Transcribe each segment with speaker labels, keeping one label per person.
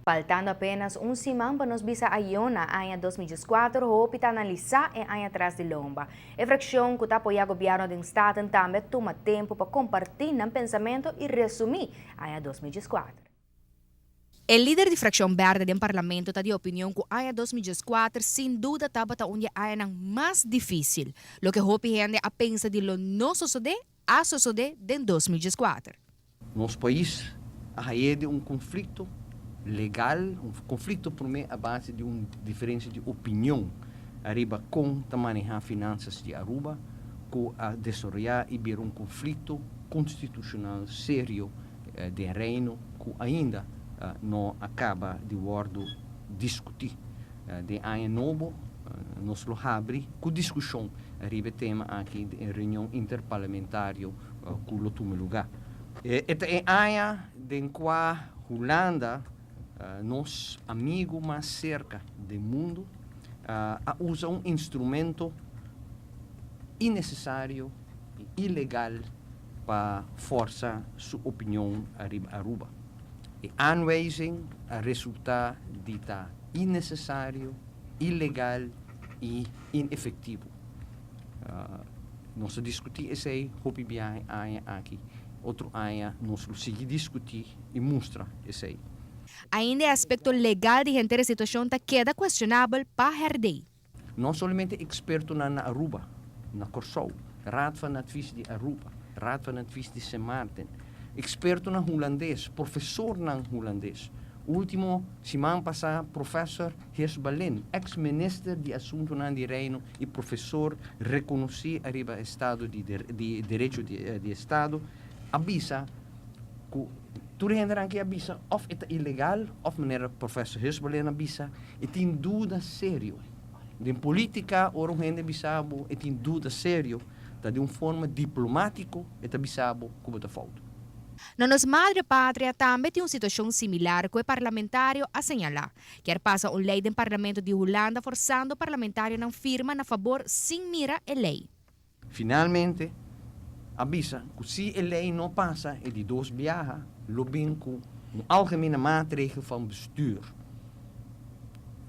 Speaker 1: Faltando apenas un siman pa nos bisa ayo na aña 2014, hopi ta analisa e aña tras di lomba. E fraccion cu ta apoya gobierno den Staten tambe a tuma tempo pa comparti nan pensamento y resumi aña 2014. E lider di fraccion berde den parlamento ta di opinion cu aña 2014 sin duda tabata un di e añanan mas dificil. Loke hopi hende a pensa di lo no sosode, a sosode den 2014.
Speaker 2: Nos pais a haye di un conflicto legal, un conflicto prome a base di un diferencia di opinion ariba con ta maneha finanzas di Aruba, cu a desaroya y bira un conflicto constitucional serio den Reino cu ainda no a caba di wordo discuti. Den aña nobo nos lo habri cu discusion riba e tema aki den e reunion interparlamentario cu lo tuma luga. E ta e aña den cua Hulanda, nos amigo mas cerca den mundo, a usa un instrumento innecesario y ilegal pa forsa su opinion ariba Aruba. E aanwijzing a resulta di ta innecesario, ilegal y inefectivo. Nos a discuti esey hopi biahe aña aki. Otro aña nos lo sigui discuti y mustra esey.
Speaker 1: Ainda e aspecto legal di henter e situacion ta keda cuestionabel pa Herdey.
Speaker 2: No solamente expertonan na Aruba, na Corsou, Raad van Advies di Aruba, Raad van Advies di Sint Maarten, expertonan Hulandes, profesornan Hulandes. Ultimo siman pasa Professor Heers Balin, ex minister di Asuntonan di Reino y profesor reconoci ariba estado di di derecho di estado, a bisa cu tur e hendenan aki a bisa of e ta ilegal of manera Professor Heers Balin a bisa e tin duda serio. Den politica ora un hende bisa bo e tin duda serio ta di un forma diplomatico e ta bisa bo cu bo ta fout.
Speaker 1: Na nos madre patria tambe tin un situacion similar cu e parlamentario a señala. Kier pasa un ley den parlamento di Hulanda forzando parlamentarionan firma na fabor sin mira e ley.
Speaker 2: Finalmente a bisa cu si e ley no pasa e di dos biaha lo bin cu un algemene maatregel van bestuur.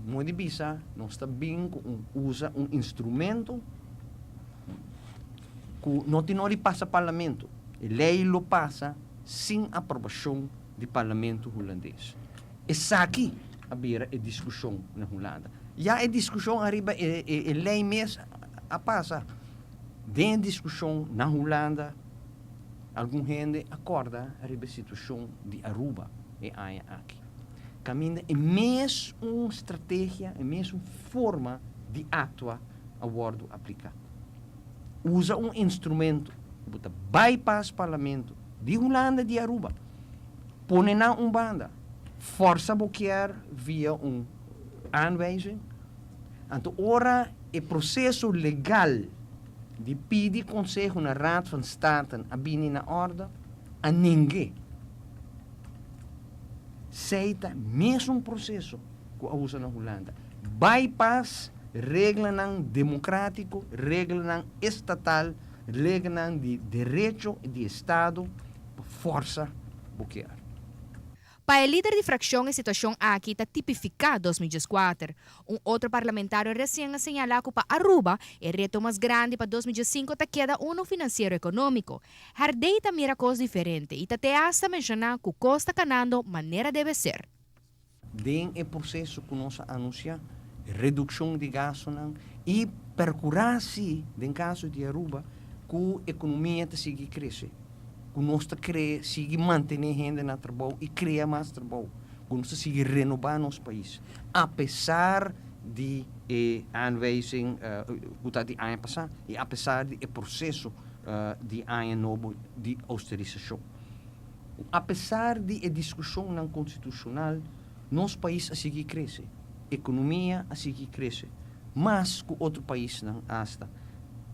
Speaker 2: Moe di bisa nos ta bin cu un usa un instrumento cu no tin no di pasa parlamento. E ley lo pasa sin aprobacion di parlamento Hulandes. Esaki a bira e discusion na Hulanda. Ya e discusion ariba e ley mes a pasa. Den e discusion na Hulanda algun hende a corda ariba e situacion di Aruba e aña aki. Caminda e mes un strategia, e mes un forma di actua a wordo aplica. Usa un instrumento cu bo ta bypass parlamento di Hulanda di Aruba, pone nan un banda, forsa bo kier via un aanwijzing, anto ora e proceso legal di pidi conseho na Raad van Staten a bini na orde, a ning'e. Esey ta mesun proceso cu a usa na Hulanda. Bypass reglanan democratico, reglanan estatal, reglanan di derecho di estado pa forsa bo kier.
Speaker 1: Pa e lider di fraccion e situacion aki ta tipifica 2014. Un otro parlamentario recien a señala cu pa Aruba e reto mas grandi pa 2015 ta keda uno financiero economico. Herdey ta mira cos diferente y ta te hasta menciona cu cos ta canando manera debe ser.
Speaker 2: Den e proceso cu nos a anuncia, reduccion di gastonan y percura si, den caso di Aruba, cu economia ta sigui crece, cu nos ta crea, sigui mantene hende na trabou y crea mas trabou, cu nos ta sigui renoba nos pais, a pesar di e aanwijzing cu ta di aña pasa y a pesar di e proceso di aña nobo di austerisacion. Ku apesar di e diskushonnan konstitushonal, nos pais a sigui krese, ekonomia a sigui krese, mas ku otro paisnan asta.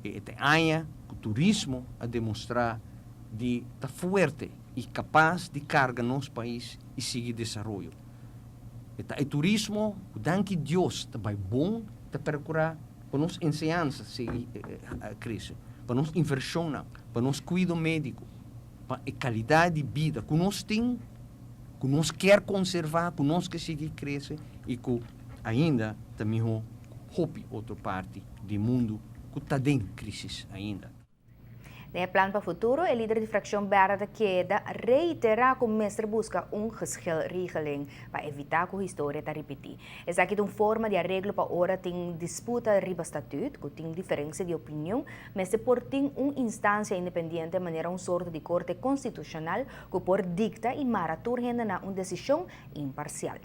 Speaker 2: E ta e aña ku turismo a demostrá di ta fuerte i kapas di karga nos pais i sigui desaroyo. E ta e turismo ku danki Dios ta bai bon, ta perkurá pa nos enseñansa sigui krese, pa nos invershonnan, pa nos kuido médiko. Pa e kalidat di bida ku nos tin Ku nos ke konservá, ku nos ke sigui krese i ku ainda ta mihó hopi otro parti di mundu ku ta den krísis ainda.
Speaker 1: Den plan pa futuro, e lider di frakshon bèrdè ta keda reiterá ku mester buska un geschilregeling pa evitá ku historia ta ripití. Esaki ta un forma di areglo pa ora tin disputa riba statuut, ku tin diferensia di opinion, mester por tin un instansia independiente manera un sorto di korte konstitushonal ku por dikta i mara tur hende na un desishon imparsial.